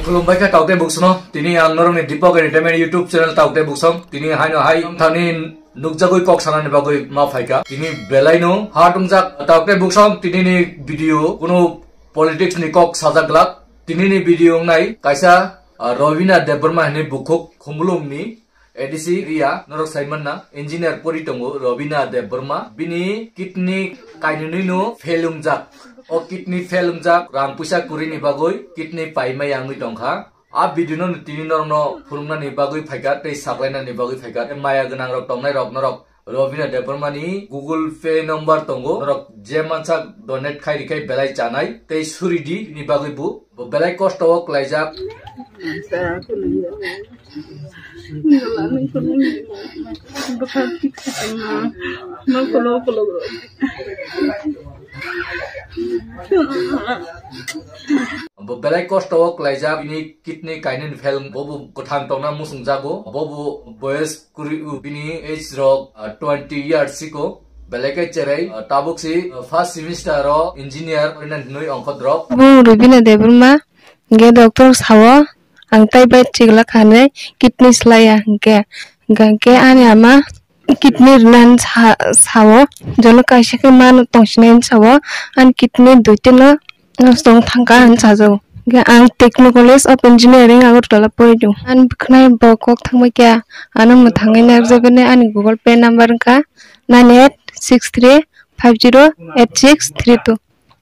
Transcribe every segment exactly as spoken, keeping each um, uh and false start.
Khulumbai kha Taukte Buksongno, tini ang norokni Deepak Entertainment YouTube channel Taukte Buksong, tini haino hai thani nukjagwi kok sanani bagwi ma phaikha. Tini belaino ha tongjak Taukte Buksong, tinini video kuno politics ni kok sajak glak. Tinini video wngnai kaisa, ah, Robina Debbarma hinwi bukhuk Khumulwngni A D C area, norok sai manna, engineer pori tongo Robina Debbarma. Bini kidney kainwino fail wngjak. O kidney fail wngjak, rang puisa kwrwini bagwi kidney paimaya wngwi tongkha. A video no tini norokno phunuknani bagwi phaikha tei saklainani bagwi phaikha. Maya gwnang rok tongnai rok norok Robina Debbarma ni Google Pay number tongo. Norok je mansak donate khai rikhai belai chanai tei suri di ni bagwi bu. Bo belai kosto o klaijak. Bo belai kosto o klaijak, bini kidney kainwini fail, bo bo kwthang tongna muchungjago, bo bo boyes kwrwi, bini age rok, ah, twenty years siko, belai khe cherai, ah, tabuk si, ah, first semester o engineer porinani hinwi ongkho drop. Bo Rubina Debbarma, hwnkhe doctor sao, ang tai bai chigla khanwi kidney slaiya, hwnkhe, hwnkhe ani ama kidney rwna hinwi sa-, sao, jono kaisa khe mano tongsinai hinwi sao, ani kidney duitino nosto wng thangkha hinwi sajago. Hwnkhe ang Techno College of Engineering Agartala pori tongo. Ani bwkhwnai bo kok thangbai kha, ano mwthangwi narwkjaknai ani Google Pay number wngkha nine eight six three five zero eight six three two.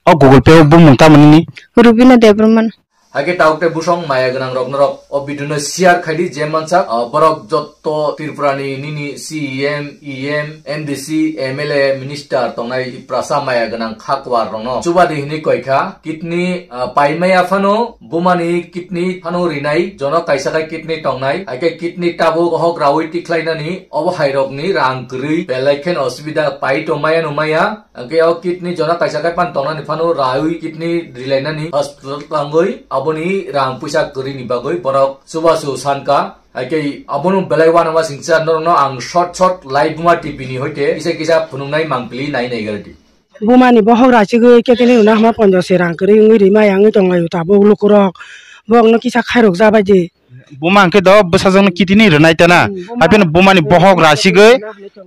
O Google Pay o bumung tamoni ni? Rubina Debbarma. Hakhe Taukte Buksong maya gwnang rok norok o video no share khai di, je mansak, ah, borok jotto Tripura ni nini C E M, E M, M D C, M L A, minister tongnai Tiprasa maya gwnang kha kwar rokno chubadi hinwi koi kha, kidney, ah, paimaya phano bumani kidney phano rinai, jono kaisa khe kidney tongnai, hakhe kidney tabuk hok rawi tikhlainani obo hai rokni rang kwrwi belai khe osubida pai tongmaya numaya. Hwnkhe o kidney jona kaisa khe pan tongnani phano rawi kidney rilainani hospital tangwi aboni rang puisa kwrwini bagwi borok chubachu sankha. Haikhe abono belai uanama singcha norokno ang short short live Buma T V ni hoite kisa kisa phunuknai mangpili nai nai gardi. Bumani bohok rachigwi kidney rwna hwnma ponjo se rang kwrwi wngwi rima yangwi tonglaio tabuk lukurok. Borokno kisa khairok jabaidi. Buma hwnkhe do bwsajwkno kidney rwnai tana. Hmm, buma Hapheno bumani bohok rachigwi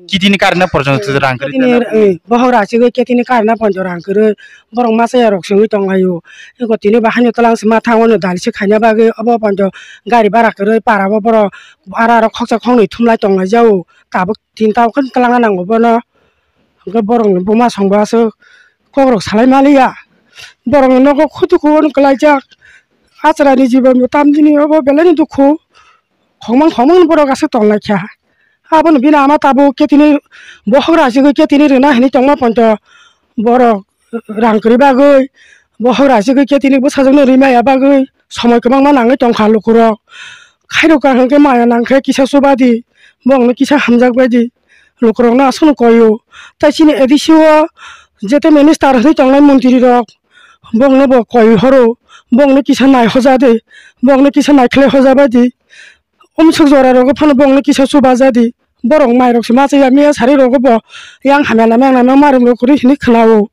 kidney karina porjonto rang kwrwi tana. Kidney, eh, bohok rachigwi kidney karina ponjo rang kwrwi borok machaya rok sengwi tonglaio. Eko tini bo haino twlang se ma thango no dal se khaina bagwi obo ponjo gari bara kwrwi para bo borok bara rok khoksa khoknwi thumlai tonglaijao. Tabuk tinta khe twlangna nango bono. Hwnkhe borokni buma songbo aswk kokrok salai maliya. Borokni nogo khutu khubo wng kwlaijak. Acharani jiban bo tamjini obo belaini dukhu. Khongmang khongmang borok aswk tonglaikha. Abono bini ama tabuk ketini bohok rachigwi ketini rwna hinwi tongma ponto borok rang kwrwi bagwi bohok rachigwi ketini bwsajwkno rimaya bagwi somoi kwbangma nangwi tongkha lukurok. Khairokha hwnkhe maya nangkhe kisa chubadi, bongno kisa hamjak baidi. Lukurokno aswkno koio. Tai chini A D C o jete minister hinwi tongnai montri rok, bongno bo koi horo, bongno kisa nai hoja de, bongno kisa naikhlai hoja baidi. Umsuk jora rogo phano bongno kisa chuba jadi. Borok mai rok se machaya miya sari rogo bo yang hamya nama yang nama marum rok kwrwi hinwi khwnao.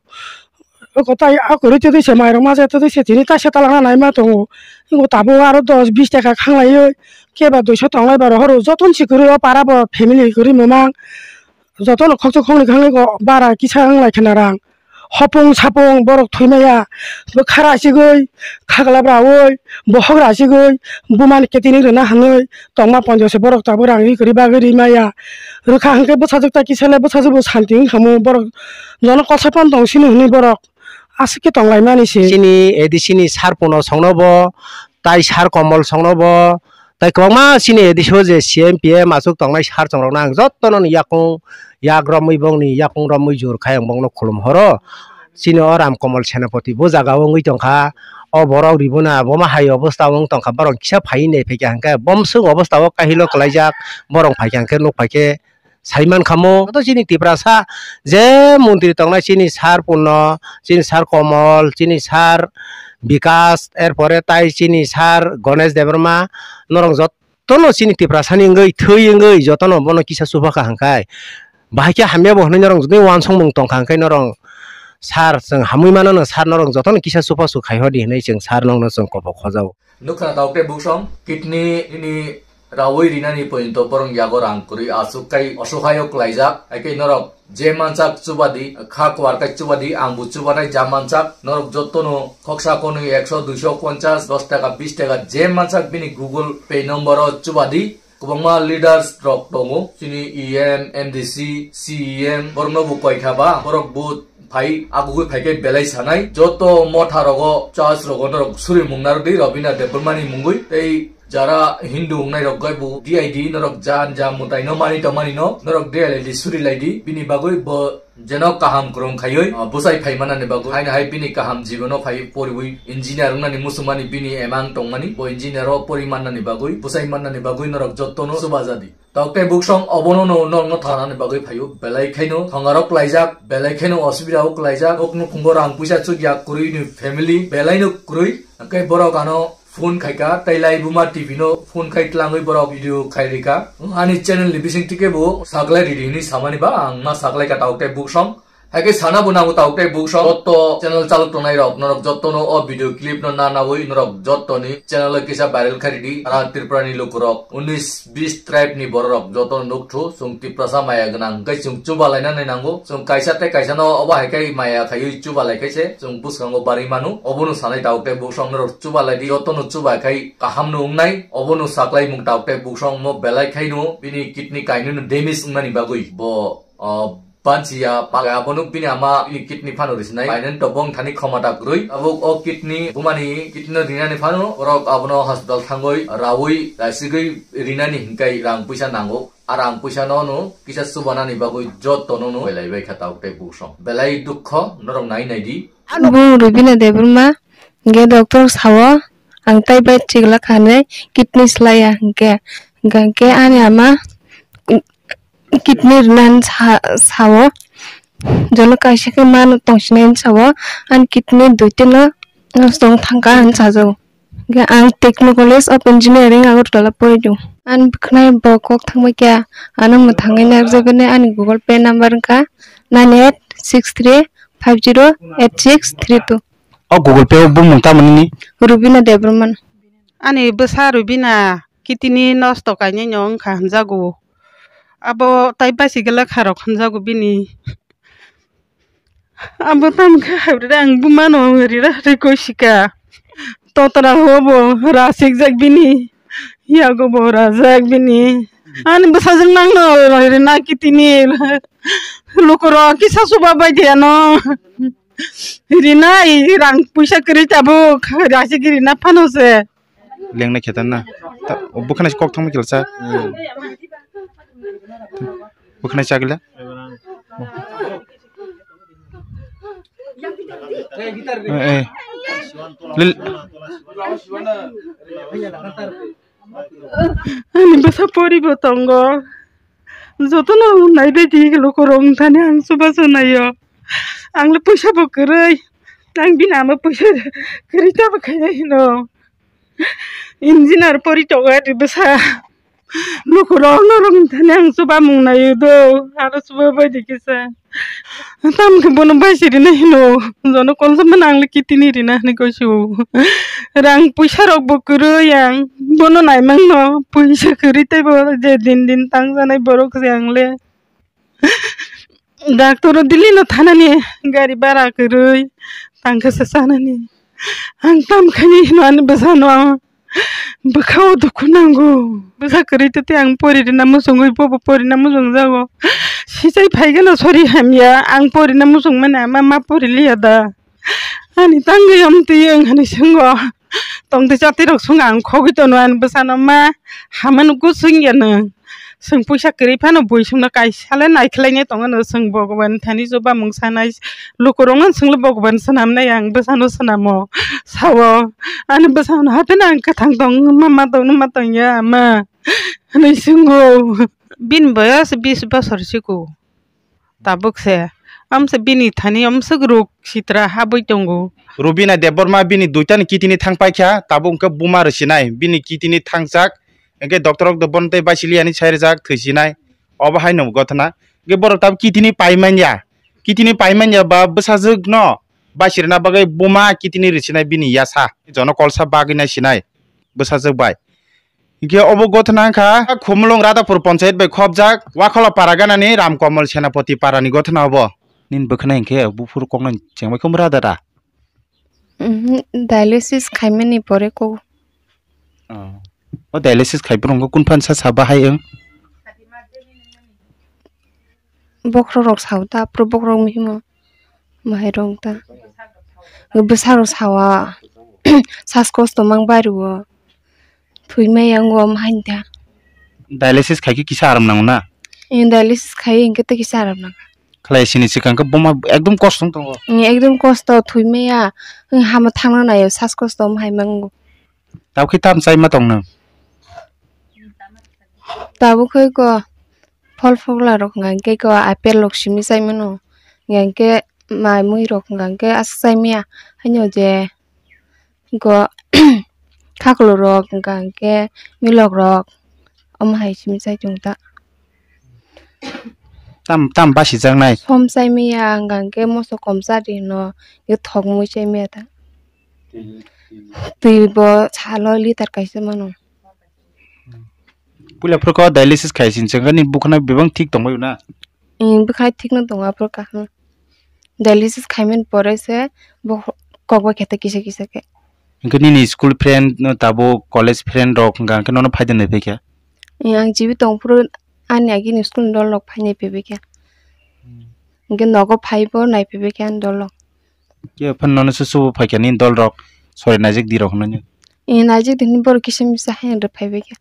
Oko tai a kwrwi twi se mai rok machaya twi se tini taisa talangna naima tongo. Ingo tabuk aro dos bis taka khanglaiwi keba duiso tonglai baro horo joton si kwrwi o para bo family kwrwi mwmang. Jotono khokchok khoknwi khanglai go bara kisa wnglai khna rang. Hopung sapung borok thwi maya, bwkha rachigwi, khagla braui, bohok rachigwi, bumani ketini rwna hwnwi tongma ponjo se borok tabuk rang ri kwrwi bagwi ri maya. Rwkha hwnkhe bwsajwk ta kisa le bwsajwk bo santi wng khamu borok jono kosa pon tong sini hwnwi borok aswk khe tong lai mani se. Chini A D C ni sar Puno songno bo, tai sar Komol songno bo, tai kwbangma chini A D C o je C M P M aswk tongnai sar chongrokno ang jotono ni yakung yak romwi bongni yakung romwi jur khai ang bongno khulum horo. Chini o Ram Komol Senapati bo jaga o wngwi tongkha. O borok ribuna boma hai obostha o wng tongkha, borok kisa phaiwi nai phaikha hwnkhe bomswk obostha o kahilo kwlaijak, borok phaikha hwnkhe nuk phaikhe sai mankha mo. Joto chini Tiprasa je montri tongnai chini sar Punno, chini sar Komol, chini sar Bikas, er pore tai chini sar Ganesh Debbarma, norok jot-, jotono chini Tiprasani wngwi, thwi wngwi jotono bono kisa chuba kha hwnkhe, bahai khe hamya bo hwnwi norok jotoni uansukmung tongkha hwnkhe norok Sir, chwng hamwi mano no sir, norok jotono kisa supasu khai hodi hinwi chwng sir nokno chwng kopo khojao. Nukha tawk tei buksong, kidney nini rawi rinani pointo borong yago rang kwrwi aswk kai osohayo klaijak, hai khe norok je mansak chubadi, kha kwar kai chubadi, angbo chubanai ja mansak, norok jotono khoksa konwi ekso, duiso ponchas, dos taka, bis taka je mansak bini Google Pay number o chubadi. Kwbangma leaders rok tongo, chini E M, M D C, C E M, borokno bo koi kha ba, borok bo phai, agugwi phai khe belai sanai, joto motha rogo, church rogo norok suri mung narwdi, Robina Debbarmani mungwi, tei jara Hindu wngnai rok gai bo D I D norok jan ja mwtai no mani tongmani no, norok D I D suri laidi, bini bagwi bo Jeno kaham kwrwng khaiwi, ah, bwsai phai manani bagwi, haino hai bini kaham jibono phai poriwi engineer wngnani muchungmani bini emang tongmani, bo engineer o pori mannani bagwi, bwsai mannani bagwi norok jottono chubajadi. Tawk tei buksong obono no norokno thanani bagwi phaio, belai khaino thongarok klaijak, belai khaino osubidao klaijak, nok nukhungo rang puisa chukya kwrwini family belaino kwrwi, hwnkhe borok ano phone khaika, tei lai buma T V no phone khai tlangwi borok video khai rika. Ani channel ni bising tike bo saklai ridi hinwi samani ba ang ma saklai ka tawk tei buksong. Hai khe sana bo nango tawk tei buksong. Jotto channel chalok tongnai rok norok jotto no o video clip no nanawi norok jotto ni channel o kisa viral khai ridi. Sara Tripura ni lukurok unis bis tribe ni bororok joto no nukthru, chwng Tiprasa maya gwnang hwnkhe chwng chuba lainani nango. Chwng kaisa tei kaisa no obo hai khe maya khaiwi chuba lai khe se chwng bwskango barwi mano. Obono sanai tawk tei buksong norok chuba lai di, joto no chuba khai kaham no wngnai. Obono saklai mung tawk tei buksong mo belai khai no bini kidney kainwi no damage wngnani bagwi bo, ah, banchiya, paga abono bini ama bini kidney phano risinai. Painani to bong thani khomata kwrwi. Abo o kidney, bumani kidney no rinani phano borok abono hospital thangwi rawi raisigwi rinani hinkai rang puisa nango. A rang puisa no no kisa chubanani bagwi jotto no no belai bai kha tawk tei buksong. Belai dukho norok nai nai di. Ang bung Rubina Debbarma, hingke doctor sao, ang tai bai chigla khanai kidney slaya hingke, hingke ani ama kidney rwna hinwi sa-, sao, jono kaisa khe mano tongsinai hinwi sao, ani kidney duitino nosto wng thangkha hinwi sajao. Hingke ang Techno College of Engineering Agartala pori tongo. Ani bwkhwnai bo kok thangbai kha, ano mwthangwi narwkjaknai ani Google Pay number wngkha nine eight six three five zero eight six three two. O Google Pay o bumung tamo nini? Rubina Debbarman. Ani bwsa Rubina kitini nosto kainai no wngkha hinjago. Abo tai basi gela kharok hinjago bini. Abo tamo khe habre ang bumano rira rikoi sika. Totra hobo rasik jak bini. Yago bo rajak bini. Ani bwsajwk nangno rina kitini. Lukurok kisa suba bai de ano. Rina i rang puisa kwrwi tabuk. Rasik rina phano se. Lengnai khetan na. Ta, o bwkhwnai kok thangma kilsa. Bwkhwnai chagila. Eh, eh. Lil- Ani bwsa poribo tongo. Jotono naibaidi lukurok wngthani ang chubachu naio. Angla puisa bo kwrwi. Ang bini ama puisa kwrwi tamo khainai hino. Engineer pori tongo ani bwsa. Lukurok norok wngthani ang chubamung naio do. Aro chubabaidi kisa. Tamokhe bono baisi rina hino, jono konsa mano angla kitini rina hinwi kosio. Rang puisa rok bo kwrwi ang, bono naimangno puisa kwrwi teibo je din din tangjanai borok se angle. Doctor o Delhi no thanani gari bara kwrwi tangkhe se chanani. Ang tamkhaini hino ani bwsano. Bwkha o dukhu nango. Bwsa kwrwi tete ang pori rina muchungwi, bobo pori na muchungjago. Sichai phaigeno sori hamya, ang pori na muchungmani ama ma pori liya da. Ani tangwi amtwi wng hinwi swngo. Tongtwi chatirok swngo ang khogwi tono ani bwsano ma hamano gusung ya nwng. Chwng puisa kwrwi phano bui chwngno kaisa le naikhlainai tongo no, chwng Bhagwan thani chubamung sanai, lukurokno chwngno Bhagwan swnamnai, ang bwsano swnamo sao, ani bwsano hapheno ang kwthang tong, mama tongno ma tongya ama hinwi swngo. Bini boyos bis bosor siko, tabuk se, amse bini thani amswk ruk sitra habwi tongo. Rubina Debbarma bini duitani kitini thang paikha, tabuk hwnkhe buma rwsinai, bini kitini thangjak, hwnkhe doctor rok do bono tei baisiliya hinwi sai rwjak, thwisinai. Obo haino gotna. Hwnkhe borok tabuk kitini pai manya. Kitini paimanya ba bwsajwk no basirna bagwi buma kitini rwchinai bini yasa. Jono kolsa bagwi nai sinai bwsajwk bai. Hinkhe obo gothna wngkha Khumulwng Radhapur Panchayat bai khopjak Wakhola para ganani Ramkomol Senapati parani gothna obo. Nini bwkhwnai hinkhe buphuru koknai chengbai khum rada da? Mhm, dialysis khaimani pore kok. Oh. O dialysis khai borok kung phan sa sa bahai wng? Bokhorok rok sao ta, aphuru bokhorok mihimo bahai rok ta. Bwsa rok sawa, saskosto mang bari o. Thwi maya wng o, omo hai ta. Dialysis khai khe kisa aram nango na? Dialysis khai hinkhe tei kisa aram nango. Khlai sini swkang khe buma ekdom kosto wng tongo. Ekdom kosto, thwi maya, hama thangna naio, saskosto omo hai mango. Tabukhe tam chai ma tong nang? Tabukhe ko phol phogla rok hwnka khe ko apple rok simi chai mano, hwnka khe mai mui rok hwnka khe aswk chai maya, haino je go khaklo rok hwnka khe milok rok omo hai simi chai tongo ta. Tam tam basi jaknai. Som chai maya hwnka khe moso kom cha di hwno, ye thok mui chai maya ta. Twi bo salo liter kaisa mano. Puila phuru ko dialysis khai sin chengani bwkhwnai bebak thik tongbai na? Bwkhwnai thik no tongo aphuru kaham. Dialysis khaimani pore se bo kok bai khe kisa kisa khe. Hinkhe nini school friend no tabuk college friend rok hwnka khe nono phaidi nai phaikha? Ang jibi tong phuru ani agini school ni dol rok phai nai phaibai kha. Hinkhe nogo phai bo nai phaibai kha ani dol rok. Khe phano nono se subo phaikha nini dol rok sori naijak di rok hwnwi? Naijak di hwnwi borok kisa misa hai rw phaibai kha.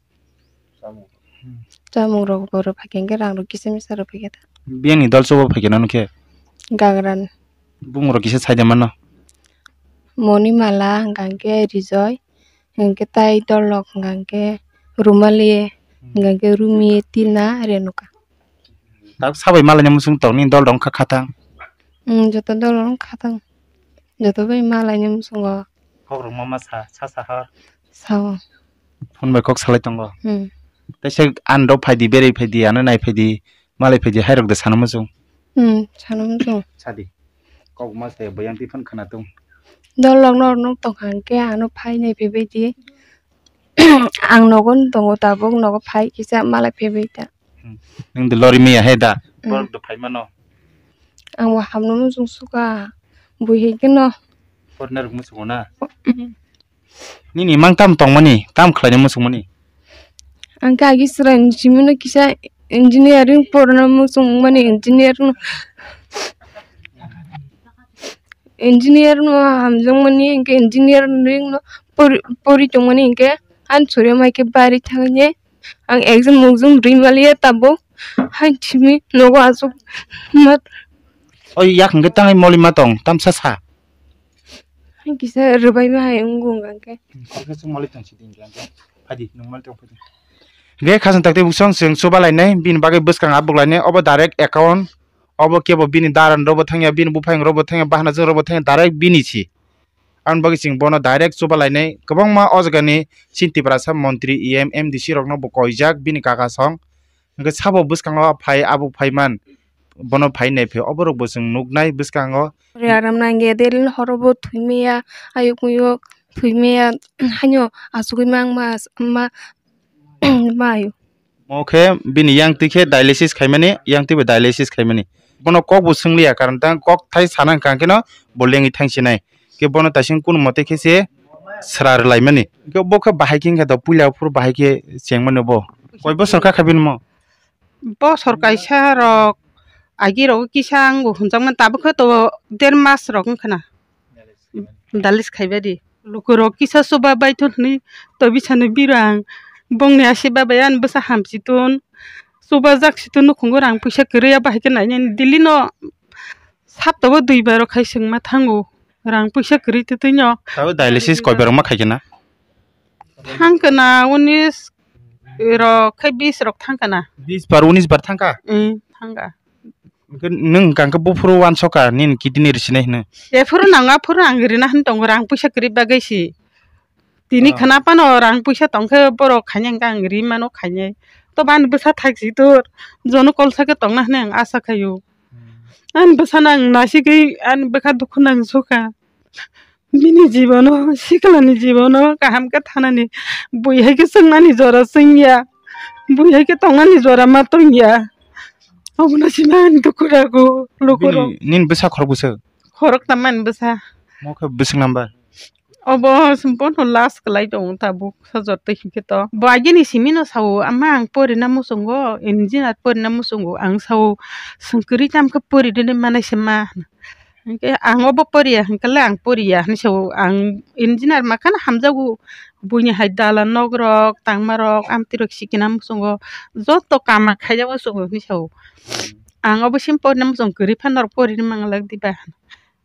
Chamung rok bo rw phaikha hinkhe rang rok kisa misa rw phaikha ta. Biyang ni dol subo phaikha nono khe? Gagra ni. Bumung rok kisa sai de mano? Monimala hwnka hinkhe Rijoy, hinkhe tai dol rok hwnka hinkhe Rumali, hwnka hinkhe Rumi, Tina, Renuka. Tak sabai malaina muchung tong nini dol rok wngkha khatang? Joto dol rok wngkha khatang. Joto bai malaina muchungo. Kok rok ma ma sa, sa sa hor. Sao. Phone bai kok salai tongo. Tei se ani rok phaidi, berei phaidi, ano nai phaidi, malai phaidi, hai rok de sana muchung. Sana muchung. Sadi. Kok ma se boyang twi phone khana tung. Dol rok no nok tong kha hinkhe ano phai nai phaibai di. Ang nogo tongo tabuk, nogo phai kisa malai phaibai ta. Nwng de lori maya hai da? Borok de phai mano. Ang bo hamno muchung suka. Bui hai kheno. Foreigner rok muchungo na? Nini mang tam tongmani, tam khlaina muchungmani? Ang khe agi chwraini simino kisa engineering porna muchungmani, engineer no, engineer no hamjakmani, hinkhe engineering no pori, pori tongmani, hinkhe ani chwraima khe bari thangwi. Ang exam mukjam rimaliya tabuk. Hai simi nogo asuk mat. Oi yak hwnkhe tangwi moli ma tong tamsa sa. Hai kisa rwbai ma hai wngkha hwnkhe. Kok khe chwng moli tong sidi hwnkhe. Phadi nwng moli tong phadi. Hwnkhe khasang takti buksong chwng chuba lainai bini bagwi bwskang abuk lainai obo direct account. Obo kebo bini daran robo thangya, bini buphang robo thangya, bahana jwng robo thangya, direct bini si. Aboni bagwi chwng bono direct chuba lainai. Kwbangma o jagani chini Tiprasa montri, E M, M D C rokno bo koijak bini kaka song. Hwnkhe sabo bwskango phai, abo phaiman, bono phai nai phai, oborok bo chwng nuknai bwskango. Aram nangya, delin horo bo thwimaya, ayuk muyuk thwimaya, haino achugwi mangma, ma, ma ayuk. Omo khe bini yang twi khe dialysis khaimani, yang twi bo dialysis khaimani. Bono kok bo swngliya, karon tang kok thai sana hwnkha khe no bo lengwi thangsinai. Khe bono taising kunu mote khe se sra rwlaimani. Khe bo khe bahai khe wngkha da, puila phuru bahai khe chengmani bo. Koi bosor kha kha bini mo? Bosor kaisa rok agi rok kisa ang bo hwnjakmani, tabuk khe to der mas rok wngkha na. Dalis khaibadi. Lukurok kisa chuba baithon hwnwi tobisano birang. Bongni asi babai ani bwsa hamsiton. Chubajak siton nukhungo rang puisa kwrwi, abo hai khe nainani. Delino saptao duibar khai chwngma thango. Rang puisa kwrwi twtwino. Tabo dialysis koibar ma khaikhe na? Thangkhe na unis rok khai bis rok thangkhe na. Bis bar unis bar thangkha? Em, thangkha. Hwnkhe nwng hwnkha khe buphuru uansukha nini kidney rwsinai hwnwi? Jephuru nangma phuru ang rwna hwn tongo, rang puisa kwrwi bagwi se. Tini khwna phano rang puisa tongkhe borok khainai hwnkhe ang rwi mano khainai. To bani bwsa thakjak tor, jono kolsa khe tongna hwnwi ang asa khaio. Ani bwsano ang nasigwi ani bwkha dukhu nang sukha. Bini jibono, siklani jibono kaham khe thanani, bui hai khe chwngnani jora chwngya, bui hai khe tongnani jora ma tongya. Obono sima ani dukhu rago lukurok. Bini, nini bwsa khorok bwswk? Khorok tamo ani bwsa. Mo khe bwswk number? Obo bono last kwlai tongo tabuk sajor twi hinkhe to. Bo agini simino sao, "Ama ang porina muchungo, engineer porina muchungo," ang sao, "Chwng kwrwi tamo khe pori rwni manai se ma," hwnkhe ang obo poriya hwnkhe le ang poriya hinwi sao, ang engineer makhano hamjago, buini hai dalan nok rok, tangma rok, amtwi rok sikina muchungo, joto kama khaijak muchungo hinwi sao. Ang obo sim porina muchung kwrwi phano norok pori rwna manglak diba.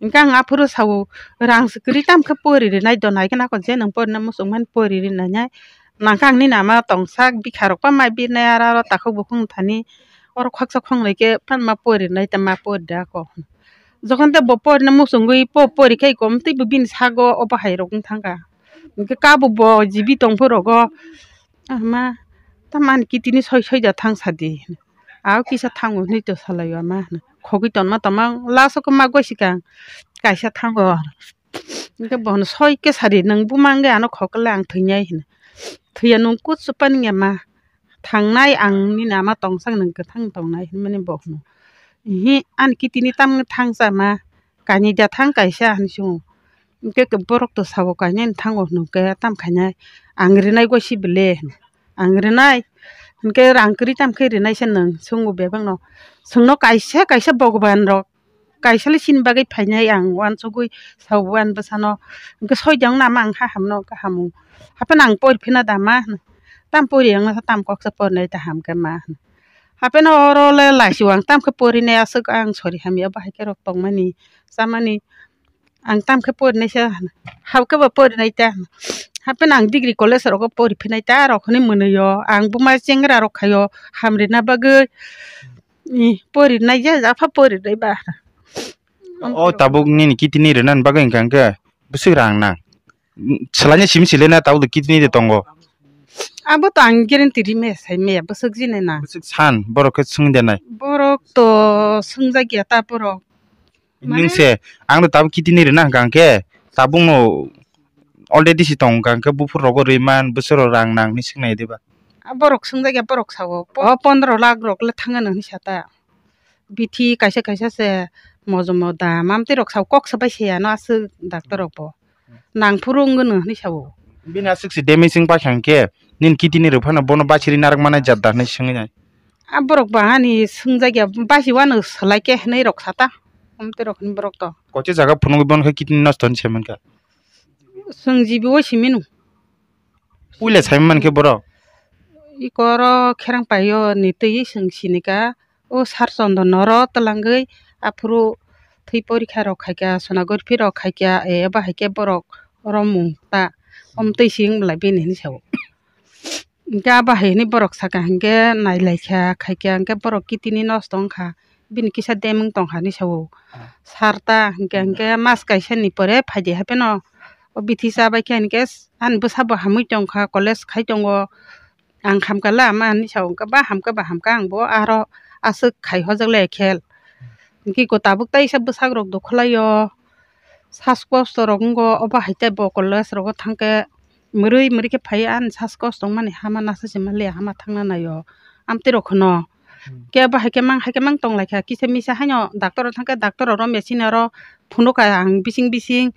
Hwnkhe ang aphuru sao, "Rang se kwrwi tamo khe pori rwnai do, nai khe nako je nwng porina muchung mani pori rwnai nai. Nangkhe ang nini ama tongsak bikha rok pa mai birnai aro aro takhuk bukhuk thani. Oro khaksa khonglai khe phan ma pori rwnai ta ma pori da ko." Jokhon tei bo porina muchungwi po pori khai kom tei bo bini sago obo hai rok wng thangkha. Hwnkhe kabo bo jibi tongphuru rogo, "Ah ma, tamani kitini soi soi da thang sadi." "Ao kisa thango," hinwi to salai o ama hwno. Khogwi tonma tongma last o khe ma goi sikang kaisa thango. Hwnkhe bono soi khe sadi, "Nwng buma wngwi ano khok le ang thwinai," hino. "Thwiya nwng kutsu pani ya ma, thangnai ang nini ama tongsak nwng kwthang tongnai," hinmani bo hwno. "Ihi, ani kitini tamni thangsa ma, kainwi da thang kaisa," hinwi swngo. Hwnkhe borok to sabo, "Kainwi thango," hwnkhe, "Tam khainai, ang rinai goi si bele," hwno. "Ang rinai," hwnkhe, "Rang kwrwi tam khe rinai se nwng?" Swngo bebakno. "Chwngno kaisa kaisa Bhagwan rok, kaisa le chini bagwi phainai ang uansugwi sao ani bwsano, hwnkhe soidi wng nama ang ha hamno kaham wng. Hapheno ang pori phina da ma," hwno. "Tam pori wngna tam koksa porinai ta ham khe ma," hwno. Hapheno oro le laisio ang tam khe porinai aswk ang sori hamya bahai khe rok tongmani chamani. Ang tam khe porinai se, hao khe bo porinai ta. Hapheno ang degree college rogo pori phinai ta, rok hwnwi mwnwi o. Ang buma chengra rok khaio, hamrina bagwi, i, porinai ya, apha porinai ba. O tabuk nini kitini rwna bagwi hwnkha hwnkhe bwswk rang nang? Swlaina simi sile na tabuk kitini de tongo. Abo to ang guarantee ri me sai me bwswk jini na. Bwswk san, borok khe swng de nai. Borok to swngjakya ta borok. Nwng se, ang no tabuk kitini rwna hwnkha hwnkhe, tabuk no already si tong hwnkha hwnkhe buphur rogo rwi man, bwswk rok rang nang hinwi swng nai diba? A borok swngjakya borok sao, o pondro lakh rok le thang ano hinwi sa ta. Bithi kaisa kaisa se mojomo da, mamtwi rok sao kok sabai se ano aswk doctor rok bo. Nang phuru wng gwnw hinwi sao. Bini aswk se damage wng paikha hwnkhe, nini kitini rwphano bono bachiri narwk manai jat da hinwi swngwi nai. A borok bahani swngjakya, basi uanw swlai khe hinwi rok sata. Omtwi rok hinwi borok to. Koche jaga phunugwi bono khe kidney nosto hinwi sai mankha. Chwng jibi o simi nw. Puila sai mankhe borok. Iko oro kherang paio ni twi chwng sinika. O sar chondon oro twlangwi aphuru thwi porikha rok khaikha, sonography rok khaikha, e, abo hai khe borok oro mung ta. Omtwi si wng bwlai bini hinwi sao. Hwnkhe abo hai hwnwi borok sakha hwnkhe nailaikha, khaikha hwnkhe borok kitini nosto wngkha, bini kisa demwng tongkha hinwi sao. Sar ta hwnkhe, hwnkhe mas kaisani pore phaidi hapheno o bithi chabaikha hwnkhe ani bwsabo hamwi tongkha, college khai tongo. Ang hamkala ama hinwi sao, hwnkhe ba hamkha ba hamkha, ang bo aro aswk khai hojak le khel. Hwnkhe iko tabuk taisa bwsakrok dukhu laio, sas kosto rok wngo, obo hai tei bo college rogo thangkhe mwrwi mwrwi khe phai ani sas kosto wngmani hama nasa se manliya, hama thangna naio amtwi rok hwno. Khe bo hai khe mang hai khe mang tonglaikha, kisa misa haino doctor rok thangkhe doctor rok romya sini oro phunukha ang bising bising.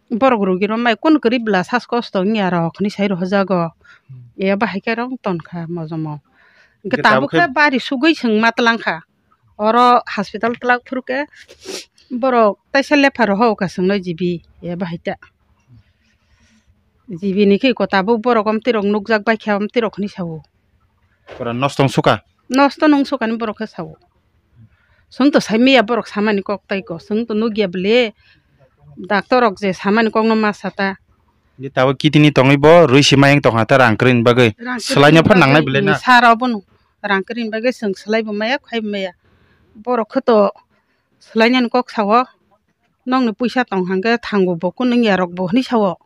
Borok rugi rok mai kunu kwrwi bwla sas kosto wngya rok hinwi sai rohorjago. E bahai khe rong tonkha mojomo. Hwnkhe tabuk khe bari sugwi chwng ma twlangkha. Oro hospital twlak phuru khe borok taisa lepha rohor kha chwngno jibi. E bahai ta. Jibi ni khe iko tabuk borok omtwi rok nukjak bai kha omtwi rok hinwi sao. Pura nosto wng suka? Nosto nung sukani borok khe sao. Chwng to sai maya borok samani kok tai ko. Chwng to nugya bwle. Doctor rok je samani kokno ma sata. Ni tabuk kidney tongwi bo rwi se mayung tongkha ta rang kwrwini bagwi. Rang kwrwini bagwi swlaina phan nangnai bwle na? Sara obono. Rang kwrwini bagwi chwng swlai bo maya, khai bo maya. Borok khe to swlainani kok sao. Nokni puisa tong hwnkhe thango bo kunu wngya rok bo hinwi sao.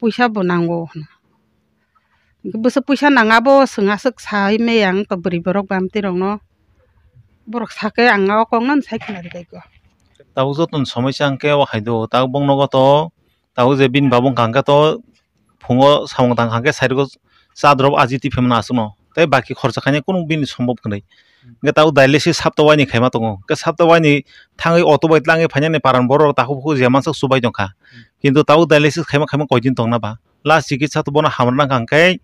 Puisa bo nango hwnwi. Bwswk puisa nang abo chwng aswk sai maya wng to bwrwi borok bamtwi rokno. Borok sake ang o kok nang sai khna rwkha. Tabuk joto ni somoi sa hwnkhe o hai do, tabuk bong nogo to, tabuk je bini babung hwnkha hwnkhe to, phungo samung tang hwnkhe sairugo cha drop aji twi phimano aswkno. Tei baki khorcha khainai kunu bini sombop hwnwi. Hwnkhe tabuk dialysis sapta waini khaima tongo. Hwnkhe sapta waini thangwi auto bai tlangwi phainani paran borok takhuk bukhuk je mansak chubai tongkha. Kintu tabuk dialysis khaima khaima koidin tongna ba. Last chikitsa to bono hamrwna hwnkha hwnkhe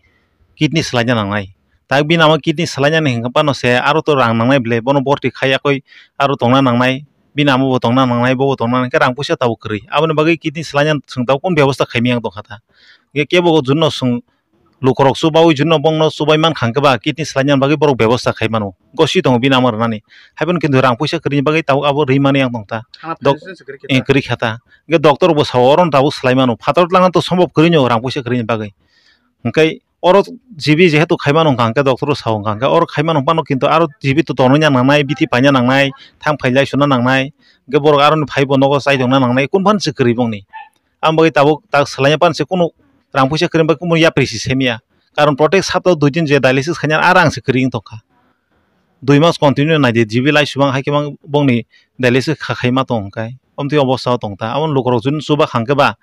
kidney swlaina nangnai. Tak bini amo kidney swlainani hwnkhe phano se aro to rang nangnai ble, bono borti khai yakoi aro tongna nangnai, bini amo bo tongna nangnai, bo bo tongna nangnai, hwnkhe rang puisa tabuk kwrwi. Aboni bagwi kidney swlainani chwng tabuk kunu bebosta khaimya wng tongkha ta. Hwnkhe kebo o juno chwng lukurok chubaui juno bongno chubai mankha hwnkhe ba kidney swlainani bagwi borok bebosta khai mano. Gosi tongo bini amo rwnani. Haiphano kintu rang puisa kwrwini bagwi tabuk abo rwi mani wng tong ta. Dok-, eh, kwrwi kha ta. Hwnkhe doctor bo sao oro no tabuk swlai mano. Phatar tlangna to sombop kwrwi no rang puisa kwrwini bagwi. Hwnkhe oro G B jehetu khaimano hwnkha hwnkhe doctor o sao hwnkha hwnkhe oro khaimano phano kintu aro G B to tonwi na nangnai, bithi paina nangnai, thang phai lai suna nangnai, hwnkhe borok aroni phaibo nogo chai tongna nangnai, kunu phano se kwrwi bongni. Ang bagwi tabuk tak swlaina phano se kunu rang puisa kwrwi bagwi kunu yapri se semiya. Karon protek sapta dui din je dialysis khaina aro ang se kwrwi wng tongkha. Dui mas continue naidi, G B lai subang hai khe mang bongni dialysis kha khaima tong hwnkhe. Omtwi obostha o tong ta. Aboni lukurok juni chuba khang khe ba,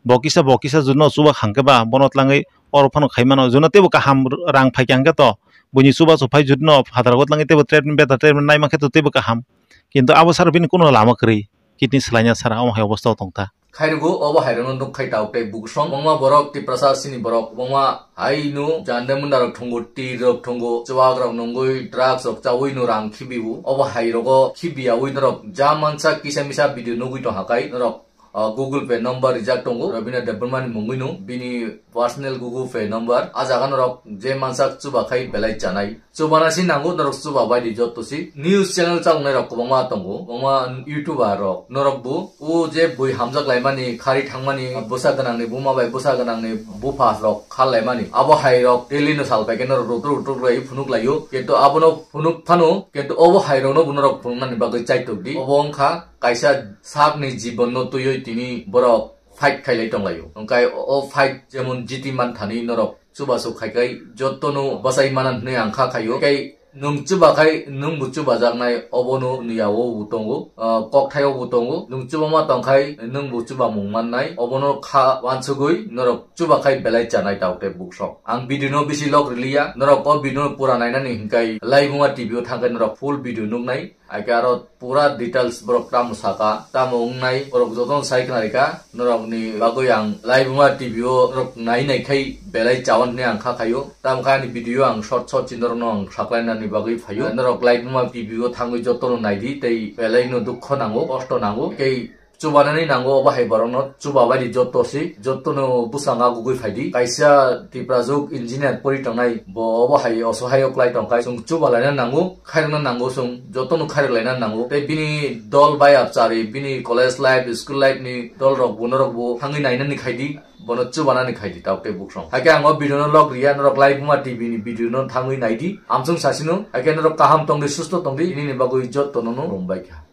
bo kisa, bo kisa juni no chuba khang khe ba, bono tlangwi oro phano khai mano. Juni teibo kaham rang phai khe hwnkhe to, buini chuba chuphai juni no phataro tlangwi teibo treatment, better treatment naima khe to teibo kaham. Kintu abo sara bini kuno lama kwrwi, kidney swlaina sara, omo hai obostha o tong ta. Khairugo obo hairokno nuk khai tabuk tei buksong. Kwbangma borok Tiprasa sini borok kwbangma haino jande mundarok thwngo, tir rok thwngo, chuwak rok nungwi, drugs rok chawi no rang khibiu. Obo hairogo khibiyaui norok ja mansa kisa misa video nugwi tong hakai norok, ah, Google Pay number rijak tongo Rabina Debbarma ni mungwi no, bini personal Google Pay number. A jaga norok je mansa chuba khai belai chanai. Chubana si nango norok chuba bai di jotto si. News channel chalnai rok kwbangma tongo, kwbangma YouTuber rok. Norok bo o je bui hamjak laimani, khari thangmani, bwsa gwnangni buma bai bwsa gwnangni bupha rok khal laimani. Abo hai rok daily no sal pai khe norok rutruk rutruk lai phunuk laio. Kintu abono phunuk phano, kintu obo hai rokno bo norok phunuknani bagwi chaitok di. Obo wngkha kaisa sakni jibonno twiwi tini borok fight khailai tonglaio. Hwnkhe o fight jemon jiti manthani norok chubachu khai khai jotono bachai mana hwnwi ang kha khaio. Tei nwng chuba khai nwng bo chubajaknai obono niyao bo tongo, ah, kokthaio bo tongo. Nwng chubama tong khai nwng bo chubamung mannai obono kha wansugwi norok chuba khai belai chanai tabuk tei buksong. Ang video no bisi log riliya, norok o video no pura nainani hinkai Laibuma T V o thangkhai norok full video nuknai. Haikhe aro pura details borok tamo saka, tamo wngnai, borok jotono sai khna rikha. Norokni bagwi ang Laibuma T V o norok nai nai khai belai chawan hwnwi ang kha khaio. Tamo khe ani video ang short short si norokno ang saklainani bagwi phaio. Norok Laibuma T V o thangwi jotono naidi tei belai no dukho nango, kosto nango. Tei chubanani nango obo hai borokno chuba bai di jotto si, jottono bwskango gugui phaidi. Kaisa Tiprajwk engineer pori tongnai bo obo hai osohai o klai tongkha, chwng chuba laina nango, khairokna nango, chwng jotono khairok laina nango. Tei bini dol bai abchari, bini college life, school life ni dol rok bo norok bo thangwi nainani khaidi, bono chubanani khaidi tabuk tei buksong. Haikhe ang o video no log riya, norok Laibuma T V ni video no thangwi naidi, amchwng sasino, haikhe norok kaham tongdi, susto tongdi, nini bagwi jottono no rombai kha.